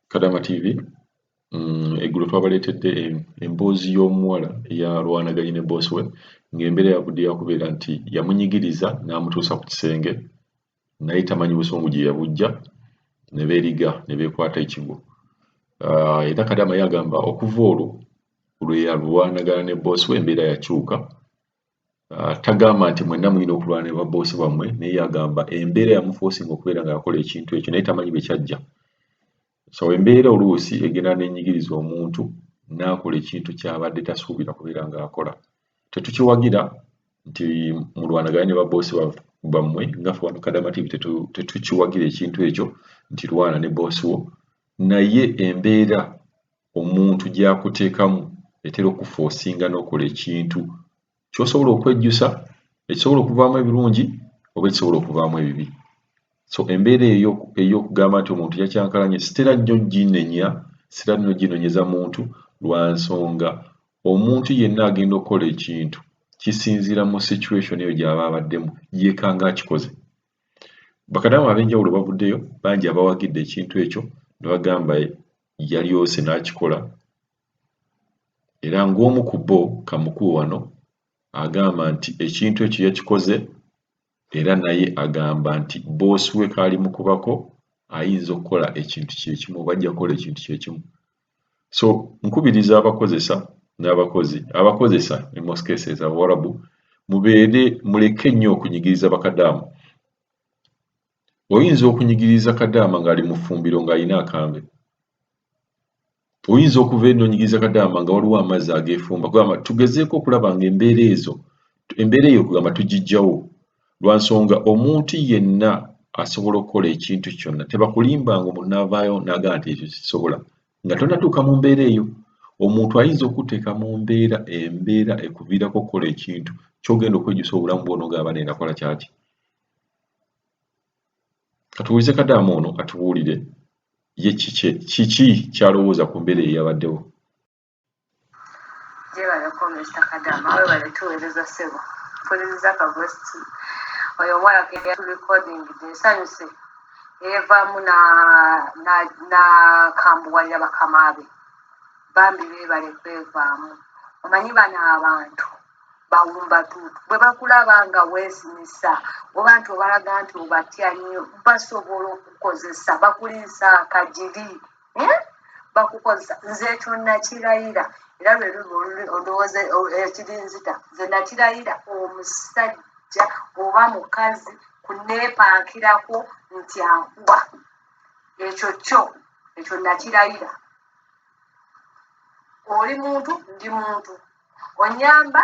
Kadama TV, eggulo twabaleetedde emboozi y'omuwala eyalwanaganye ne bboosi we, ng'embeera yavudde yakubeera nti yamunyigiriza n'amutuusa ku kisenge, naye tamanyi busungu gye yabuggya, ne beeriga ne beekwata ekigwo. Era Kadama ye agamba okuva olwo lwe yalwanagana ne bboosi we, embeera yakyuka. Tagamba nti mwenna mulina okulwana ne babboosi bammwe, naye yagamba embeera yamufoosinga okubeera nga yakola ekintu ekyo, naye tamanyi bwe kyajja. So embeera oluusi egenda n'enyigiriza omuntu n'akola ekintu ky'abadde tasuubira kubeera ng'akola. Tetukiwagira nti mulwanagane ne babboosi bammwe. Nga ffe wano Kadama TV tetukiwagira ekintu ekyo nti lwana ne bboosi wo, naye embeera omuntu gy'akuteekamu etera okufoosinga n'okola ekintu ky'osobola okwejjusa, ekisobola okuvaamu ebirungi oba ekisobola okuvaamu ebibi. So embeera eyo ey'okugamba nti omuntu yakyankalanye, sitera nnyo ginenya, sitera nnyo ginonyeza muntu, lwa nsonga omuntu yenna agenda okukola ekintu kisinziira mu situation eyo gy'aba abaddemu, yeekanga akikoze. Bakadaama ab'enjawulo bavuddeyo bangi abawagidde ekintu ekyo ne bagamba yalyose n'akikola, era ng'omu ku bo kamukuwe wano agamba nti ekintu ekyo yakikoze, era naye agamba nti bboosi we kaali mukubako ayinza okukola ekintu kyekimu oba ajja kukola ekintu kyekimu. So nkubiriza abakozesa n'abakozi, abakozesa in most cases Abawarabu, mubeere muleke nnyo okunyigiriza bakadaama. Oyinza okunyigiriza kadaama ng'ali mu ffumbiro ng'alina akambe. Oyinza okuva eri n'onyigiriza kadaama nga waliwo amazzi ageefumba. Kugamba tugezeeko okulaba nga embeera ezo, embeera eyo kugamba tugiggyawo, lwa nsonga omuntu yenna asobola okukola ekintu kyonna. Tebakulimbanga omuntu n'avaayo n'agamba nti ekyo sisobola nga tonnatuuka mu mbeera eyo. Omuntu ayinza okukuteeka mu mbeera, embeera ekuviirako okukola ekintu ky'ogenda okwejjusa obulamu bwo n'ogamba naye nakola kyaki. Katuwulize kadaama ono atubuulire ye kiki ky'alowooza ku mbeera eyabaddewo. Gyebaleko Mr Kadama, webale tuweereza ssebo. Mpuliriza ka voice oyo omuwala ke yaturecording, nsanyuse yeevaamu n'akambuwalira bakama be. Bambi beebale kwevaamu. Omanyi bano abantu bawumba tuutu, bwe bakulaba nga weesimisa oba nti obalaga nti obatya nnyo, basobola okukozesa, bakuliisa akagiri, eh? Bakukozesa. Nze ekyo nakirayira, era lwe luli olowooza ekirinzita. Nze nakirayira, omusajja oba mukazi kuneepankirako nti ankuba, ekyo kyo ekyo nakirayira. Oli muntu, ndi muntu, onyamba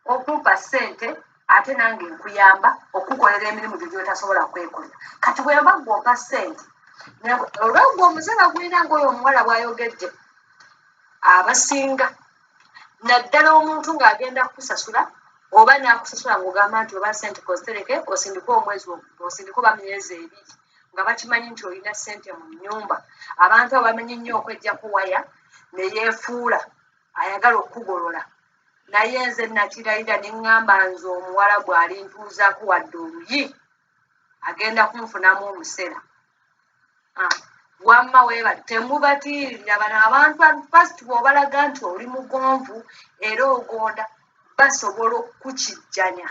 okumpa ssente, ate nange nkuyamba okukolera emirimu gyo gyotasobola kwekolera. Kati bwemba gwompa ssente, olwegwe omuze bagulina ngaoyo omuwala bwayogedde, abasinga naddala omuntu ng'agenda kukusasula oba n'akusasula ng'ogamba nti oba ssente kozitereke osindike omwezi, osindike oba myezi 2, nga bakimanyi nti olina ssente mu nnyumba. Abantu abo bamanyi nnyo okweggyako waya ne yeefuula ayagala okukugolola. Naye nze nakirayira ne ŋŋamba nze omuwala bw'alintuuzaako wadde oluyi, agenda kunfunamu omusera. Ah, wamma weebale, temubatiirira bano abantu. First bw'obalaga nti oli mugonvu era ogonda, basobola okukukijjanya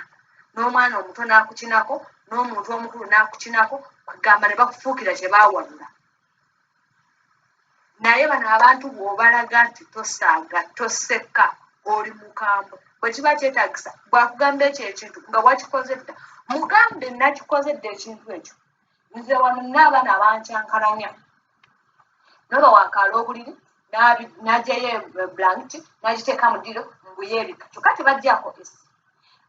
n'omwana omuto n'akukinako n'omuntu omukulu n'akukinako, kugamba ne bakufuukira kye baawalula. Naye bano abantu bw'obalaga nti tosaaga, toseka, oli mukambwe, bwe kiba kyetaagisa bw'akugamba ekyo ekintu nga wakikoze dda, mugambe nakikoze dda ekintu ekyo. Nze wano nina abaana abankyankalanya, noba wakaala obuliri n'agyayo blanketi n'agiteeka mu ddiro mbuyeebika, kyokka tebajjaako esi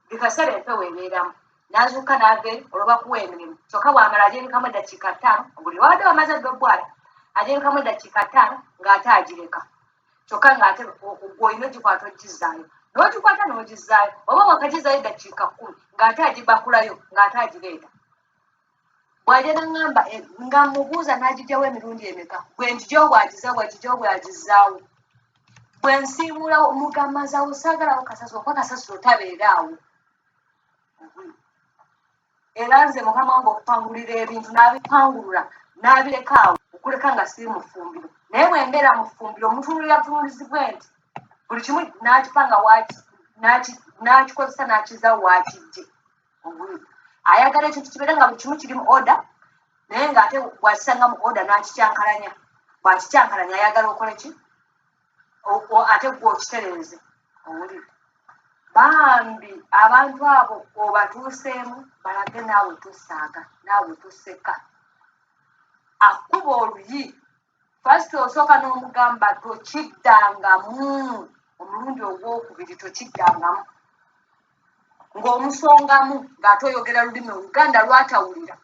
buli kaseera empewo ebeeramu. N'azuuka n'ava eri olwo bakuwa emirimu, kyokka bw'amala agyebikamu eddakiika 5. Obuliri wabadde bamaze dda obbwala, agyebikamu eddakiika 5 ng'ate agireka, kyokka ng'ate gwe olina ogikwata ogizaayo, n'ogikwata n'ogizaayo, oba wakagizaayo eddakiika 10 ng'ate agibakulayo ng'ate agireeta. Bw'ajja naŋŋamba nga mubuuza n'agijjawo emirundi emeka, bwe ngijjawo bw'agizaawo, bw'agijjawo bw'agizaawo, bwe nsiimuulawo mugamba nzaawo saagalawo kasasiro kuba kasasiro tabeera awo. Era nze mukama wange okupangulira ebintu n'abipangulula n'abireka awo, okuleka nga siri mu ffumbiro. Naye bwe mbeera mu ffumbiro omutunuulira butunuulizi bwe nti buli kimu n'akipanga n'akikozesa n'akizza waakijje. Ayagala ekintu kibeere nga buli kimu kiri mu order, naye ng'ate bw'akisanga mu order n'akikyankalanya. Bw'akikyankalanya ayagala okole ki? Ate gwe okitereeze. Owulidde? Bambi abantu abo obatuuseemu balage naawe tosaaga, naawe toseka. Akuba oluyi first osooka n'omugamba tokiddangamu, omulundi ogwokubiri tokiddangamu, ng'omusongamu ng'ate oyogera lulimi Oluganda lwatawulira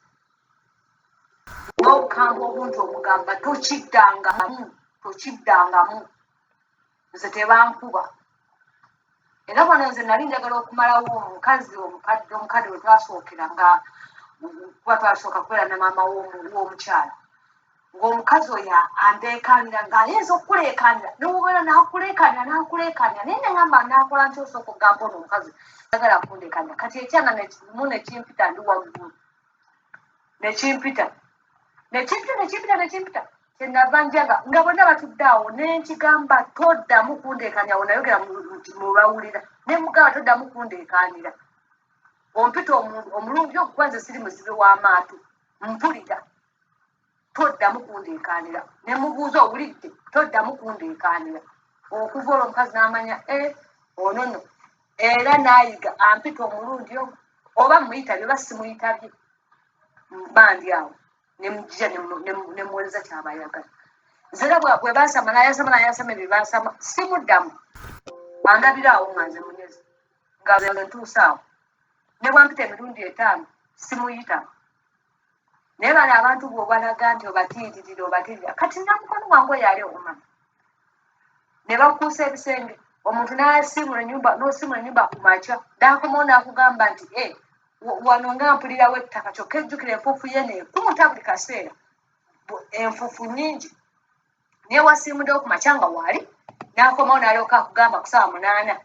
n'obukambwe obungi, omugamba tokiddangamu, tokiddangamu. Nze tebankuba. Era wano nze nali njagala okumalawo omukazi omukadde, omukadde we twasookera, nga kuba twasooka kubeera ne maama w'omukyala, ng'omukazi oyo andeekaanira, ng'ayinza okukuleekaanira nobubeera n'akuleekaanira n'akuleekaanira, naye neŋamba naakola nti osooka okugamba ono omukazi ayagala kundeekaanira. Kati ekyana mu nekimpita, ndi waggulu, nekimpita nekimpita nekimpita nekimpita, kyenava njaga nga bonna batudde awo, nenkigamba toddamu kundeekaanira. Awo nayogera mubawulira, nemugamba toddamu kundeekaanira, ompita omulundi okuba nze siri muzibe w'amaato, mpulira, toddamu kundeekaanira. Ne mubuuza owulidde, toddamu kundeekaanira. Okuva olwo omukazi n'amanya e ono no, era n'ayiga ampita omulundi ogwo, oba muyitabye oba simuyitabye, bandi awo nemugija nemuwereza kyaba ayagala. Nze era bwe bansama nayasama nayasama ebyo bansama simuddamu, andabira awo nga nze munyezi, nga nze ntuusa awo, ne bwampita emirundi 5 simuyita. Naye bano abantu bw'obalaga nti obatiiririra obatiirira, kati namukono wange oyo ali omumama ne bakuusa ebisenge, omuntu n'asiimula ennyumba, n'osiimula ennyumba ku makya n'akomawo n'akugamba nti e wano nga mpulirawo ettaka, kyokka ejjukira enfuufu ye neekunta buli kaseera, enfuufu nnyingi, naye wasiimuddewo ku makya nga waali, n'akomawo n'alyoka akugamba ku ssaawa 8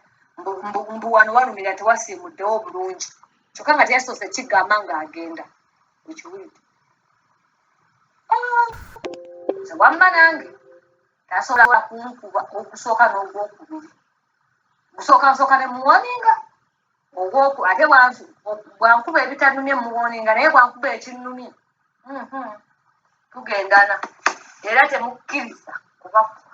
mbu wano walumira tewasiimuddewo bulungi, kyokka nga teyasoose kigamba ng'agenda. Ekiwulidde? Nze wamma nange tasobola kunkuba ogusooka n'ogwokubiri, gusooka nsooka ne muwoninga, ogwoku ate bwankuba ebitanumye muwoninga, naye bwankuba ekinnumye tugendana, era temukkiriza kubakuba.